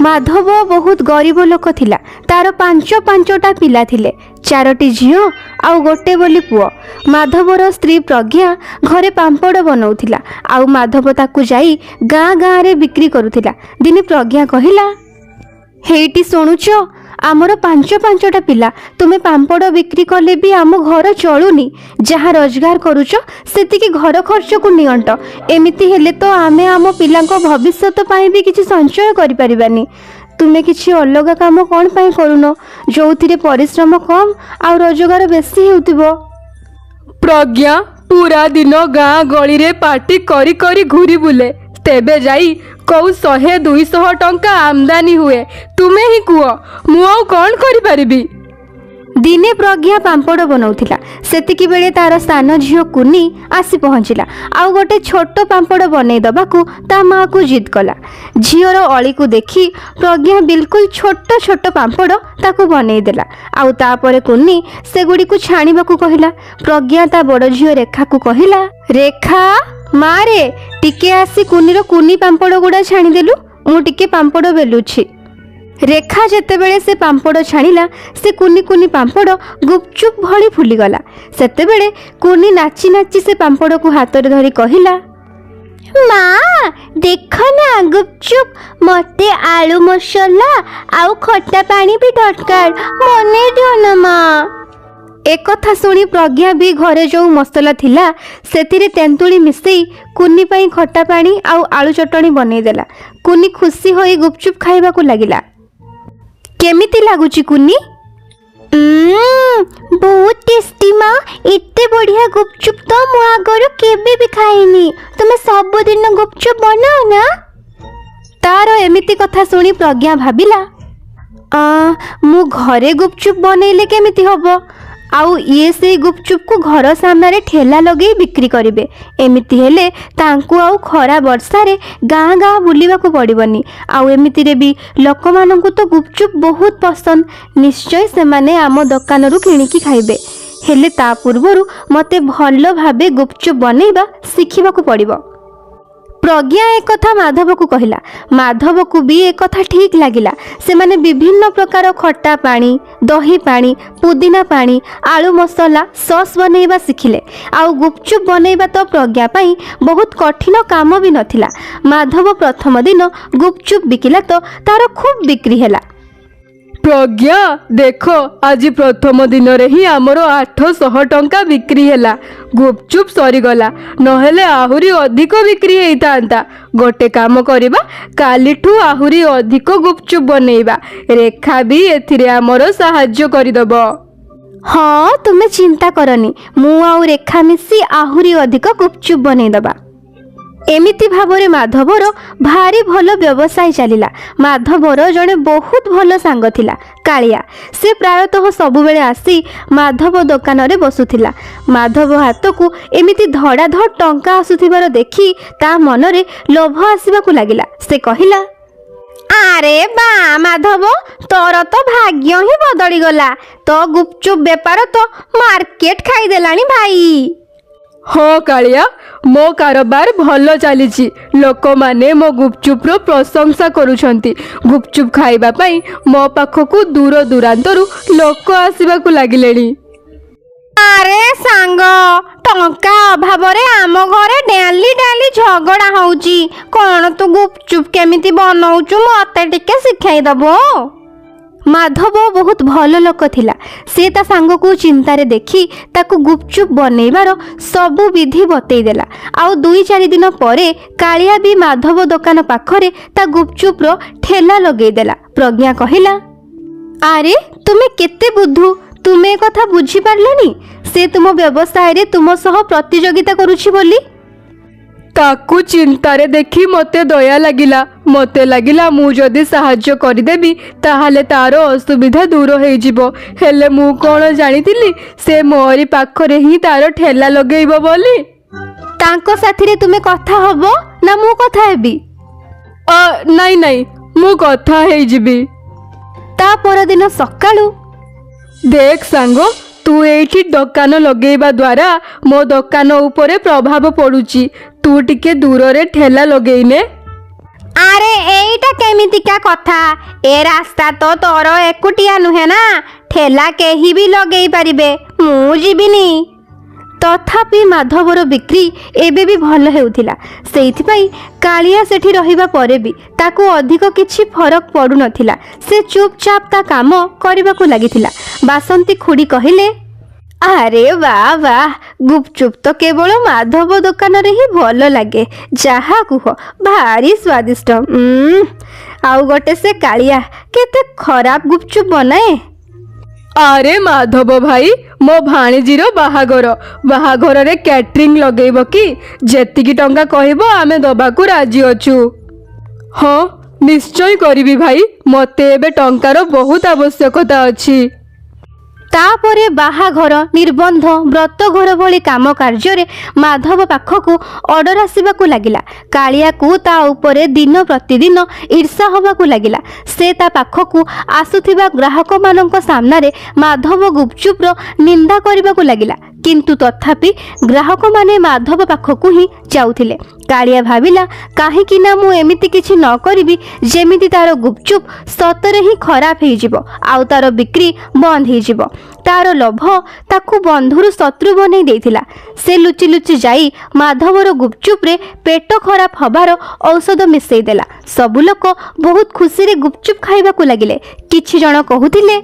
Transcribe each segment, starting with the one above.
ମାଧବ ବହୁତ ଗରିବ ଲୋକ ଥିଲା। ତାର ପାଞ୍ଚ ପାଞ୍ଚଟା ପିଲା ଥିଲେ, ଚାରୋଟି ଝିଅ ଆଉ ଗୋଟେ ବୋଲି ପୁଅ। ମାଧବର ସ୍ତ୍ରୀ ପ୍ରଜ୍ଞା ଘରେ ପାମ୍ପଡ଼ ବନଉଥିଲା ଆଉ ମାଧବ ତାକୁ ଯାଇ ଗାଁ ଗାଁରେ ବିକ୍ରି କରୁଥିଲା। ଦିନେ ପ୍ରଜ୍ଞା କହିଲା, ହେଇଟି ଶୁଣୁଛ, ଆମର ପାଞ୍ଚ ପାଞ୍ଚଟା ପିଲା, ତୁମେ ପାମ୍ପଡ଼ ବିକ୍ରି କଲେ ବି ଆମ ଘର ଚଳୁନି। ଯାହା ରୋଜଗାର କରୁଛ ସେତିକି ଘର ଖର୍ଚ୍ଚକୁ ନିଅଣ୍ଟ। ଏମିତି ହେଲେ ତ ଆମେ ଆମ ପିଲାଙ୍କ ଭବିଷ୍ୟତ ପାଇଁ ବି କିଛି ସଞ୍ଚୟ କରିପାରିବାନି। ତୁମେ କିଛି ଅଲଗା କାମ କ'ଣ ପାଇଁ କରୁନ, ଯୋଉଥିରେ ପରିଶ୍ରମ କମ୍ ଆଉ ରୋଜଗାର ବେଶୀ ହେଉଥିବ? ପ୍ରଜ୍ଞା ପୁରା ଦିନ ଗାଁ ଗଳିରେ ପାଟି କରି କରି ଘୁରି ବୁଲେ, ତେବେ ଯାଇ କୋଉ 100 200 ଟଙ୍କା ଆମଦାନୀ ହୁଏ। ତୁମେ ହିଁ କୁହ, ମୁଁ ଆଉ କ'ଣ କରିପାରିବି? ଦିନେ ପ୍ରଜ୍ଞା ପାମ୍ପଡ଼ ବନଉଥିଲା। ସେତିକି ବେଳେ ତାର ସାନ ଝିଅ କୁନି ଆସି ପହଞ୍ଚିଲା ଆଉ ଗୋଟେ ଛୋଟ ପାମ୍ପଡ଼ ବନେଇ ଦବାକୁ ତା ମାଆକୁ ଜିଦ୍ କଲା। ଝିଅର ଅଳିକୁ ଦେଖି ପ୍ରଜ୍ଞା ବିଲକୁଲ ଛୋଟ ଛୋଟ ପାମ୍ପଡ଼ ତାକୁ ବନେଇ ଦେଲା ଆଉ ତାପରେ କୁନି ସେଗୁଡ଼ିକୁ ଛାଣିବାକୁ କହିଲା। ପ୍ରଜ୍ଞା ତା ବଡ଼ ଝିଅ ରେଖାକୁ କହିଲା, ରେଖା ମାରେ, ଟିକେ ଆସି କୁନିର କୁନି ପାମ୍ପଡ଼ ଗୁଡ଼ା ଛାଣିଦେଲୁ, ମୁଁ ଟିକେ ପାମ୍ପଡ଼ ବେଲୁଛି। ରେଖା ଯେତେବେଳେ ସେ ପାମ୍ପଡ଼ ଛାଣିଲା, ସେ କୁନି କୁନି ପାମ୍ପଡ଼ ଗୁପଚୁପ ଭଳି ଫୁଲିଗଲା। ସେତେବେଳେ କୁନି ନାଚି ନାଚି ସେ ପାମ୍ପଡ଼କୁ ହାତରେ ଧରି କହିଲା, ମା ଦେଖ ନା ଗୁପଚୁପ, ମତେ ଆଳୁ ମସଲା ଆଉ ଖଟା ପାଣି ବି ଦରକାର, ବନେଇ ଦିଅ ନା ମା। ଏକଥା ଶୁଣି ପ୍ରଜ୍ଞା ବି ଘରେ ଯୋଉ ମସଲା ଥିଲା ସେଥିରେ ତେନ୍ତୁଳି ମିଶେଇ କୁନି ପାଇଁ ଖଟା ପାଣି ଆଉ ଆଳୁ ଚଟଣି ବନେଇଦେଲା। କୁନି ଖୁସି ହୋଇ ଗୁପଚୁପ ଖାଇବାକୁ ଲାଗିଲା। କେମିତି ଲାଗୁଛି କୁନି? ବହୁତ ଟେଷ୍ଟି ମା, ଏତେ ବଢ଼ିଆ ଗୁପଚୁପ ତ ମୁଁ ଆଗରୁ କେବେ ବି ଖାଇନି। ତୁମେ ସବୁଦିନ ଗୁପଚୁପ ବନାଅ ନା? ତାର ଏମିତି କଥା ଶୁଣି ପ୍ରଜ୍ଞା ଭାବିଲା, ମୁଁ ଘରେ ଗୁପଚୁପ ବନେଇଲେ କେମିତି ହବ, ଆଉ ଇଏ ସେଇ ଗୁପଚୁପକୁ ଘର ସାମ୍ନାରେ ଠେଲା ଲଗେଇ ବିକ୍ରି କରିବେ। ଏମିତି ହେଲେ ତାଙ୍କୁ ଆଉ ଖରା ବର୍ଷାରେ ଗାଁ ଗାଁ ବୁଲିବାକୁ ପଡ଼ିବନି। ଆଉ ଏମିତିରେ ବି ଲୋକମାନଙ୍କୁ ତ ଗୁପଚୁପ ବହୁତ ପସନ୍ଦ, ନିଶ୍ଚୟ ସେମାନେ ଆମ ଦୋକାନରୁ କିଣିକି ଖାଇବେ। ହେଲେ ତା ପୂର୍ବରୁ ମୋତେ ଭଲ ଭାବେ ଗୁପଚୁପ ବନେଇବା ଶିଖିବାକୁ ପଡ଼ିବ। ପ୍ରଜ୍ଞା ଏକଥା ମାଧବକୁ କହିଲା। ମାଧବକୁ ବି ଏକଥା ଠିକ୍ ଲାଗିଲା। ସେମାନେ ବିଭିନ୍ନ ପ୍ରକାର ଖଟା ପାଣି, ଦହି ପାଣି, ପୁଦିନା ପାଣି, ଆଳୁ ମସଲା, ସସ୍ ବନେଇବା ଶିଖିଲେ। ଆଉ ଗୁପଚୁପ ବନେଇବା ତ ପ୍ରଜ୍ଞା ପାଇଁ ବହୁତ କଠିନ କାମ ବି ନଥିଲା। ମାଧବ ପ୍ରଥମ ଦିନ ଗୁପଚୁପ ବିକିଲା ତ ତାର ଖୁବ୍ ବିକ୍ରି ହେଲା। ପ୍ରଜ୍ଞା ଦେଖ, ଆଜି ପ୍ରଥମ ଦିନରେ ହିଁ ଆମର 800 ଟଙ୍କା ବିକ୍ରି ହେଲା। ଗୁପଚୁପ ସରିଗଲା, ନହେଲେ ଆହୁରି ଅଧିକ ବିକ୍ରି ହେଇଥାନ୍ତା। ଗୋଟେ କାମ କରିବା, କାଲିଠୁ ଆହୁରି ଅଧିକ ଗୁପଚୁପ ବନେଇବା। ରେଖା ବି ଏଥିରେ ଆମର ସାହାଯ୍ୟ କରିଦବ। ହଁ, ତୁମେ ଚିନ୍ତା କରନି, ମୁଁ ଆଉ ରେଖା ମିଶି ଆହୁରି ଅଧିକ ଗୁପଚୁପ ବନେଇଦବା। ଏମିତି ଭାବରେ ମାଧବର ଭାରି ଭଲ ବ୍ୟବସାୟ ଚାଲିଲା। ମାଧବର ଜଣେ ବହୁତ ଭଲ ସାଙ୍ଗ ଥିଲା, କାଳିଆ। ସେ ପ୍ରାୟତଃ ସବୁବେଳେ ଆସି ମାଧବ ଦୋକାନରେ ବସୁଥିଲା। ମାଧବ ହାତକୁ ଏମିତି ଧଡ଼ାଧଡ଼ ଟଙ୍କା ଆସୁଥିବାର ଦେଖି ତା ମନରେ ଲୋଭ ଆସିବାକୁ ଲାଗିଲା। ସେ କହିଲା, ଆରେ ବା ମାଧବ, ତୋର ତ ଭାଗ୍ୟ ହିଁ ବଦଳିଗଲା। ତୋ ଗୁପଚୁପ ବେପାର ତ ମାର୍କେଟ ଖାଇଦେଲାଣି ଭାଇ। ହଁ କାଳିଆ, ମୋ କାରବାର ଭଲ ଚାଲିଛି। ଲୋକମାନେ ମୋ ଗୁପଚୁପର ପ୍ରଶଂସା କରୁଛନ୍ତି। ଗୁପଚୁପ ଖାଇବା ପାଇଁ ମୋ ପାଖକୁ ଦୂର ଦୂରାନ୍ତରୁ ଲୋକ ଆସିବାକୁ ଲାଗିଲେଣି। ଆରେ ସାଙ୍ଗ, ଟଙ୍କା ଅଭାବରେ ଆମ ଘରେ ଡେଲି ଡେଲି ଝଗଡ଼ା ହଉଛି। କ'ଣ ତୁ ଗୁପଚୁପ କେମିତି ବନଉଛୁ ମତେ ଟିକେ ଶିଖେଇ ଦବୁ? ମାଧବ ବହୁତ ଭଲ ଲୋକ ଥିଲା। ସେ ତା ସାଙ୍ଗକୁ ଚିନ୍ତାରେ ଦେଖି ତାକୁ ଗୁପଚୁପ ବନେଇବାର ସବୁ ବିଧି ବତେଇ ଦେଲା। ଆଉ 2-4 ଦିନ ପରେ କାଳିଆ ବି ମାଧବ ଦୋକାନ ପାଖରେ ତା ଗୁପଚୁପର ଠେଲା ଲଗେଇଦେଲା। ପ୍ରଜ୍ଞା କହିଲା, ଆରେ ତୁମେ କେତେ ବୁଦ୍ଧୁ, ତୁମେ ଏ କଥା ବୁଝିପାରିଲନି ସେ ତୁମ ବ୍ୟବସାୟରେ ତୁମ ସହ ପ୍ରତିଯୋଗିତା କରୁଛି ବୋଲି? ତାକୁ ଚିନ୍ତାରେ ଦେଖି ମୋତେ ଦୟା ଲାଗିଲା। ମୋତେ ଲାଗିଲା ମୁଁ ଯଦି ସାହାଯ୍ୟ କରିଦେବି ତାହେଲେ ତାର ଅସୁବିଧା ଦୂର ହେଇଯିବ। ହେଲେ ମୁଁ କ'ଣ ଜାଣିଥିଲି ସେ ମୋରି ପାଖରେ ହିଁ ତାର ଠେଲା ଲଗେଇବ ବୋଲି। ତାଙ୍କ ସାଥିରେ ତୁମେ କଥା ହବ ନା ମୁଁ କଥା ହେବି? ନାଇଁ ନାଇଁ, ମୁଁ କଥା ହେଇଯିବି। ତା ପରଦିନ ସକାଳୁ, ଦେଖ ସାଙ୍ଗ, ତୁ ଏଇଠି ଦୋକାନ ଲଗେଇବା ଦ୍ୱାରା ମୋ ଦୋକାନ ଉପରେ ପ୍ରଭାବ ପଡ଼ୁଛି। ତୁ ଟିକେ ଦୂରରେ ଠେଲା ଲଗେଇନେ। ଆରେ, ଏଇଟା କେମିତିକା କଥା? ଏ ରାସ୍ତା ତ ତୋର ଏକୁଟିଆ ନୁହେଁ ନା, ଠେଲା କେହି ବି ଲଗେଇ ପାରିବେ। ମୁଁ ଯିବିନି। ତଥାପି ମାଧବର ବିକ୍ରି ଏବେ ବି ଭଲ ହେଉଥିଲା। ସେଇଥିପାଇଁ କାଳିଆ ସେଠି ରହିବା ପରେ ବି ତାକୁ ଅଧିକ କିଛି ଫରକ ପଡ଼ୁନଥିଲା। ସେ ଚୁପଚାପ ତା କାମ କରିବାକୁ ଲାଗିଥିଲା। ବାସନ୍ତୀ ଖୁଡ଼ି କହିଲେ, ଆରେ ବା ବା, ଗୁପଚୁପ ତ କେବଳ ମାଧବ ଦୋକାନରେ ହିଁ ଭଲ ଲାଗେ। ଯାହା କୁହ, ଭାରି ସ୍ୱାଦିଷ୍ଟ। ଆଉ ଗୋଟେ ସେ କାଳିଆ କେତେ ଖରାପ ଗୁପଚୁପ ବନାଏ। ଆରେ ମାଧବ ଭାଇ, ମୋ ଭାଣିଜୀର ବାହାଘର, ବାହାଘରରେ କ୍ୟାଟରିଂ ଲଗେଇବ କି? ଯେତିକି ଟଙ୍କା କହିବ ଆମେ ଦବାକୁ ରାଜି ଅଛୁ। ହଁ, ନିଶ୍ଚୟ କରିବି ଭାଇ, ମୋତେ ଏବେ ଟଙ୍କାର ବହୁତ ଆବଶ୍ୟକତା ଅଛି। ତାପରେ ବାହାଘର, ନିର୍ବନ୍ଧ, ବ୍ରତଘର ଭଳି କାମ କାର୍ଯ୍ୟରେ ମାଧବ ପାଖକୁ ଅର୍ଡର ଆସିବାକୁ ଲାଗିଲା। କାଳିଆକୁ ତା ଉପରେ ଦିନ ପ୍ରତିଦିନ ଈର୍ଷା ହେବାକୁ ଲାଗିଲା। ସେ ତା ପାଖକୁ ଆସୁଥିବା ଗ୍ରାହକମାନଙ୍କ ସାମ୍ନାରେ ମାଧବ ଗୁପଚୁପର ନିନ୍ଦା କରିବାକୁ ଲାଗିଲା। କିନ୍ତୁ ତଥାପି ଗ୍ରାହକମାନେ ମାଧବ ପାଖକୁ ହିଁ ଯାଉଥିଲେ। କାଳିଆ ଭାବିଲା, କାହିଁକି ନା ମୁଁ ଏମିତି କିଛି ନ କରିବି ଯେମିତି ତାର ଗୁପଚୁପ ସତରେ ହିଁ ଖରାପ ହେଇଯିବ ଆଉ ତାର ବିକ୍ରି ବନ୍ଦ ହେଇଯିବ। ତାର ଲୋଭ ତାକୁ ବନ୍ଧୁରୁ ଶତ୍ରୁ ବନେଇ ଦେଇଥିଲା। ସେ ଲୁଚି ଲୁଚି ଯାଇ ମାଧବର ଗୁପଚୁପରେ ପେଟ ଖରାପ ହବାର ଔଷଧ ମିଶେଇ ଦେଲା। ସବୁ ଲୋକ ବହୁତ ଖୁସିରେ ଗୁପଚୁପ ଖାଇବାକୁ ଲାଗିଲେ। କିଛି ଜଣ କହୁଥିଲେ,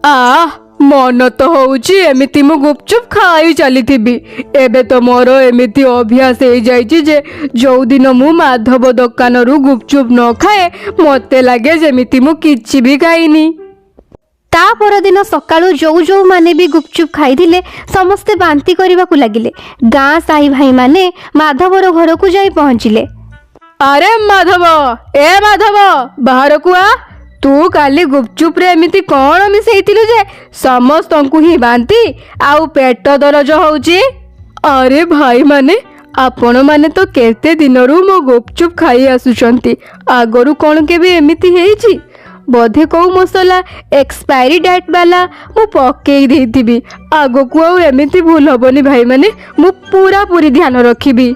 ଆଃ, ମନ ତ ହଉଛି ଏମିତି ମୁଁ ଗୁପଚୁପ ଖାଇ ଚାଲିଥିବି। ଏବେ ତ ମୋର ଏମିତି ଅଭ୍ୟାସ ହେଇଯାଇଛି ଯେ ଯୋଉଦିନ ମୁଁ ମାଧବ ଦୋକାନରୁ ଗୁପଚୁପ ନ ଖାଏ, ମୋତେ ଲାଗେ ଯେମିତି ମୁଁ କିଛି ବି ଖାଇନି। ତା ପରଦିନ ସକାଳୁ ଯୋଉ ଯୋଉମାନେ ବି ଗୁପଚୁପ ଖାଇଥିଲେ, ସମସ୍ତେ ବାନ୍ତି କରିବାକୁ ଲାଗିଲେ। ଗାଁ ସାହି ଭାଇମାନେ ମାଧବର ଘରକୁ ଯାଇ ପହଞ୍ଚିଲେ। ଆରେ ମାଧବ, ଏ ମାଧବ, ବାହାରକୁ ଆ। ତୁ କାଲି ଗୁପଚୁପରେ ଏମିତି କ'ଣ ମିଶେଇଥିଲୁ ଯେ ସମସ୍ତଙ୍କୁ ହିଁ ବାନ୍ତି ଆଉ ପେଟ ଦରଜ ହଉଛି? ଆରେ ଭାଇମାନେ, ଆପଣମାନେ ତ କେତେ ଦିନରୁ ମୋ ଗୁପଚୁପ ଖାଇ ଆସୁଛନ୍ତି, ଆଗରୁ କ'ଣ କେବେ ଏମିତି ହେଇଛି? ବୋଧେ କୋଉ ମସଲା ଏକ୍ସପାୟରି ଡେଟ୍ ବାଲା ମୁଁ ପକେଇ ଦେଇଥିବି। ଆଗକୁ ଆଉ ଏମିତି ଭୁଲ ହବନି ଭାଇମାନେ, ମୁଁ ପୁରାପୁରି ଧ୍ୟାନ ରଖିବି।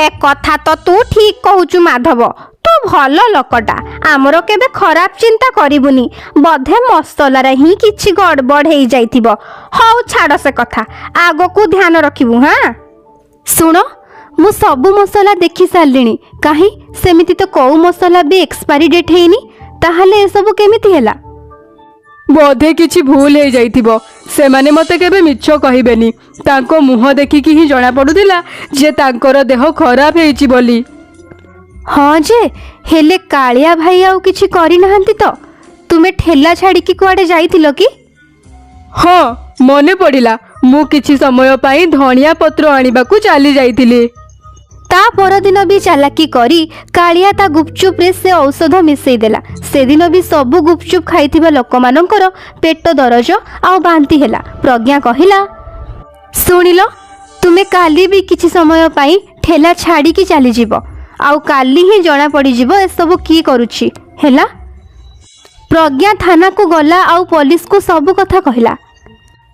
ଏ କଥା ତ ତୁ ଠିକ କହୁଛୁ ମାଧବ। ତୁ ଭଲ ଲୋକଟା, ଆମର କେବେ ଖରାପ ଚିନ୍ତା କରିବୁନି। ବୋଧେ ମସଲାରେ ହିଁ କିଛି ଗଡ଼ବଡ଼ ହେଇଯାଇଥିବ। ହଉ ଛାଡ଼ ସେ କଥା, ଆଗକୁ ଧ୍ୟାନ ରଖିବୁ। ହଁ, ଶୁଣ, ମୁଁ ସବୁ ମସଲା ଦେଖି ସାରିଲିଣି। କାହିଁ ସେମିତି ତ କୋଉ ମସଲା ବି ଏକ୍ସପାୟରି ଡେଟ୍ ହେଇନି। ତାହେଲେ ଏସବୁ କେମିତି ହେଲା? ବୋଧେ କିଛି ଭୁଲ ହେଇଯାଇଥିବ। ସେମାନେ ମୋତେ କେବେ ମିଛ କହିବେନି। ତାଙ୍କ ମୁହଁ ଦେଖିକି ହିଁ ଜଣାପଡ଼ୁଥିଲା ଯେ ତାଙ୍କର ଦେହ ଖରାପ ହେଇଛି ବୋଲି। ହଁ ଯେ, ହେଲେ କାଳିଆ ଭାଇ ଆଉ କିଛି କରିନାହାନ୍ତି ତ? ତୁମେ ଠେଲା ଛାଡ଼ିକି କୁଆଡ଼େ ଯାଇଥିଲ କି? ହଁ, ମନେ ପଡ଼ିଲା, ମୁଁ କିଛି ସମୟ ପାଇଁ ଧଣିଆ ପତ୍ର ଆଣିବାକୁ ଚାଲି ଯାଇଥିଲି। ତା ପରଦିନ ବି ଚାଲାକି କରି କାଳିଆ ତା ଗୁପଚୁପରେ ସେ ଔଷଧ ମିଶେଇ ଦେଲା। ସେଦିନ ବି ସବୁ ଗୁପଚୁପ ଖାଇଥିବା ଲୋକମାନଙ୍କର ପେଟ ଦରଜ ଆଉ ବାନ୍ତି ହେଲା। ପ୍ରଜ୍ଞା କହିଲା, ଶୁଣିଲ, ତୁମେ କାଲି ବି କିଛି ସମୟ ପାଇଁ ଠେଲା ଛାଡ଼ିକି ଚାଲିଯିବ ଆଉ କାଲି ହିଁ ଜଣା ପଡ଼ିଯିବ ଏସବୁ କିଏ କରୁଛି। ହେଲା? ପ୍ରଜ୍ଞା ଥାନାକୁ ଗଲା ଆଉ ପୋଲିସକୁ ସବୁ କଥା କହିଲା।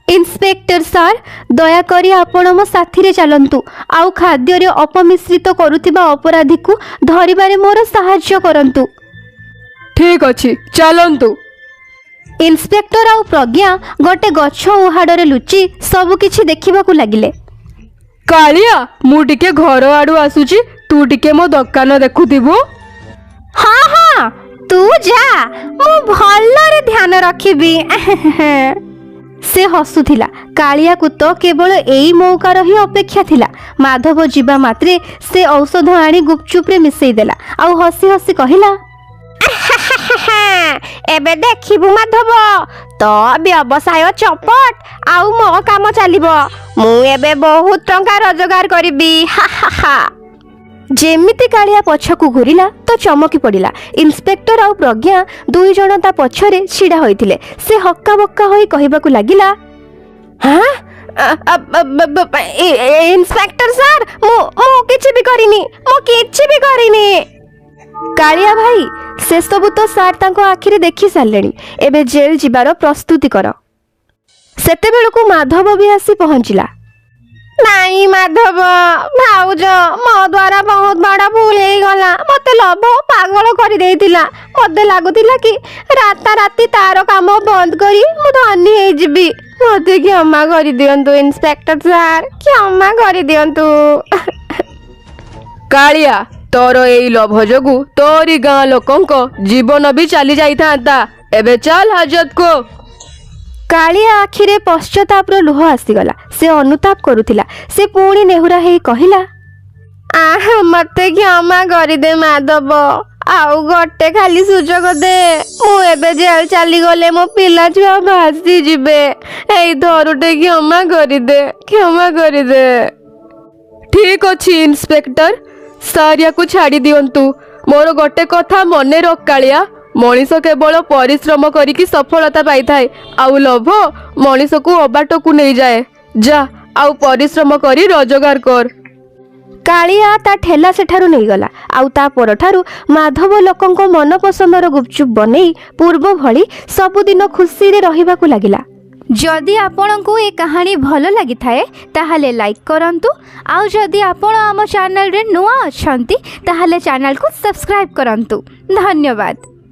ଇନ୍ସପେକ୍ଟର ସାର୍, ଦୟାକରି ଆପଣ ମୋ ସାଥିରେ ଚାଲନ୍ତୁ ଆଉ ଖାଦ୍ୟରେ ଅପମିଶ୍ରିତ କରୁଥିବା ଅପରାଧୀକୁ ଧରିବାରେ ମୋର ସାହାଯ୍ୟ କରନ୍ତୁ। ଠିକ ଅଛି, ଚାଲନ୍ତୁ। ଇନ୍ସପେକ୍ଟର ଆଉ ପ୍ରଜ୍ଞା ଗୋଟେ ଗଛ ଉହାଡ଼ରେ ଲୁଚି ସବୁ କିଛି ଦେଖିବାକୁ ଲାଗିଲେ। କାଳିଆ, ମୁଁ ଟିକେ ଘର ଆଡ଼ୁ ଆସୁଛି, ତୁ ଟିକେ ମୋ ଦୋକାନ ଦେଖୁଥିବୁ। ହଁ ହଁ, ତୁ ଯା, ମୁଁ ଭଲରେ ଧ୍ୟାନ ରଖିବି। ସେ ହସୁଥିଲା। କାଳିଆକୁ ତ କେବଳ ଏଇ ମୌକାର ହିଁ ଅପେକ୍ଷା ଥିଲା। ମାଧବ ଯିବା ମାତ୍ରେ ସେ ଔଷଧ ଆଣି ଗୁପଚୁପରେ ମିଶେଇ ଦେଲା ଆଉ ହସି ହସି କହିଲା, ଏବେ ଦେଖିବୁ ମାଧବ, ତୋ ବ୍ୟବସାୟ ଚପଟ ଆଉ ମୋ କାମ ଚାଲିବ। ମୁଁ ଏବେ ବହୁତ ଟଙ୍କା ରୋଜଗାର କରିବି। ହା ହା ହା। ଯେମିତି କାଳିଆ ପଛକୁ ଘୁରିଲା ତ ଚମକି ପଡ଼ିଲା। ଇନ୍ସପେକ୍ଟର ଆଉ ପ୍ରଜ୍ଞା ଦୁଇ ଜଣ ତା ପଛରେ ଛିଡ଼ା ହୋଇଥିଲେ। ସେ ହକ୍କା ବକ୍କା ହୋଇ କହିବାକୁ ଲାଗିଲା, ହାଁ, ଇନ୍ସପେକ୍ଟର ସାର୍, ମୁଁ କିଛି ବି କରିନି, ମୁଁ କିଛି ବି କରିନି। କାଳିଆ ଭାଇ, ସେସବୁ ତ ସାର୍ ତାଙ୍କ ଆଖିରେ ଦେଖି ସାରିଲେଣି। ଏବେ ଜେଲ୍ ଯିବାର ପ୍ରସ୍ତୁତି କର। ସେତେବେଳକୁ ମାଧବ ବି ଆସି ପହଞ୍ଚିଲା। ନାଇଁ ମାଧବ, ଭାଉଜ, ମୋ ଦ୍ୱାରା ବହୁତ ବଡ଼ ଭୁଲ ହେଇଗଲା। ମତେ ଲୋଭ ପାଗଳ କରିଦେଇଥିଲା। ମତେ ଲାଗୁଥିଲା କି ରାତାରାତି ତାର କାମ ବନ୍ଦ କରି ମୁଁ ଧନୀ ହେଇଯିବି। ମତେ କ୍ଷମା କରିଦିଅନ୍ତୁ ଇନ୍ସପେକ୍ଟର ସାର୍, କ୍ଷମା କରିଦିଅନ୍ତୁ। କାଳିଆ, ତୋର ଏଇ ଲୋଭ ଯୋଗୁ ତୋରି ଗାଁ ଲୋକଙ୍କ ଜୀବନ ବି ଚାଲି ଯାଇଥାନ୍ତା। ଏବେ ଚାଲ ହାଜତକୁ। କାଳିଆ ଆଖିରେ ପଶ୍ଚାତାପର ଲୁହ ଆସିଗଲା। ସେ ଅନୁତାପ କରୁଥିଲା। ସେ ପୁଣି ନେହୁରା ହେଇ କହିଲା, ଆହ, ମତେ କ୍ଷମା କରିଦେ ମାଧବ, ଆଉ ଗୋଟେ ଖାଲି ସୁଯୋଗ ଦେ। ମୁଁ ଏବେ ଜେଲ ଚାଲିଗଲେ ମୋ ପିଲା ଛୁଆ ଭାସିଯିବେ। ଏଇ ଥରୁଟେ କ୍ଷମା କରିଦେ, କ୍ଷମା କରିଦେ। ଠିକ ଅଛି ଇନ୍ସପେକ୍ଟର ସାର୍, ୟାକୁ ଛାଡ଼ି ଦିଅନ୍ତୁ। ମୋର ଗୋଟେ କଥା ମନେ ରଖ କାଳିଆ, ମଣିଷ କେବଳ ପରିଶ୍ରମ କରିକି ସଫଳତା ପାଇଥାଏ, ଆଉ ଲୋଭ ମଣିଷକୁ ଅବାଟକୁ ନେଇଯାଏ। ଯା, ଆଉ ପରିଶ୍ରମ କରି ରୋଜଗାର କର। କାଳିଆ ତା ଠେଲା ସେଠାରୁ ନେଇଗଲା। ଆଉ ତା ପରଠାରୁ ମାଧବ ଲୋକଙ୍କ ମନପସନ୍ଦର ଗୁପଚୁପ୍ ବନେଇ ପୂର୍ବ ଭଳି ସବୁଦିନ ଖୁସିରେ ରହିବାକୁ ଲାଗିଲା। ଯଦି ଆପଣଙ୍କୁ ଏ କାହାଣୀ ଭଲ ଲାଗିଥାଏ, ତାହେଲେ ଲାଇକ୍ କରନ୍ତୁ, ଆଉ ଯଦି ଆପଣ ଆମ ଚ୍ୟାନେଲରେ ନୂଆ ଅଛନ୍ତି, ତାହେଲେ ଚ୍ୟାନେଲକୁ ସବସ୍କ୍ରାଇବ୍ କରନ୍ତୁ। ଧନ୍ୟବାଦ।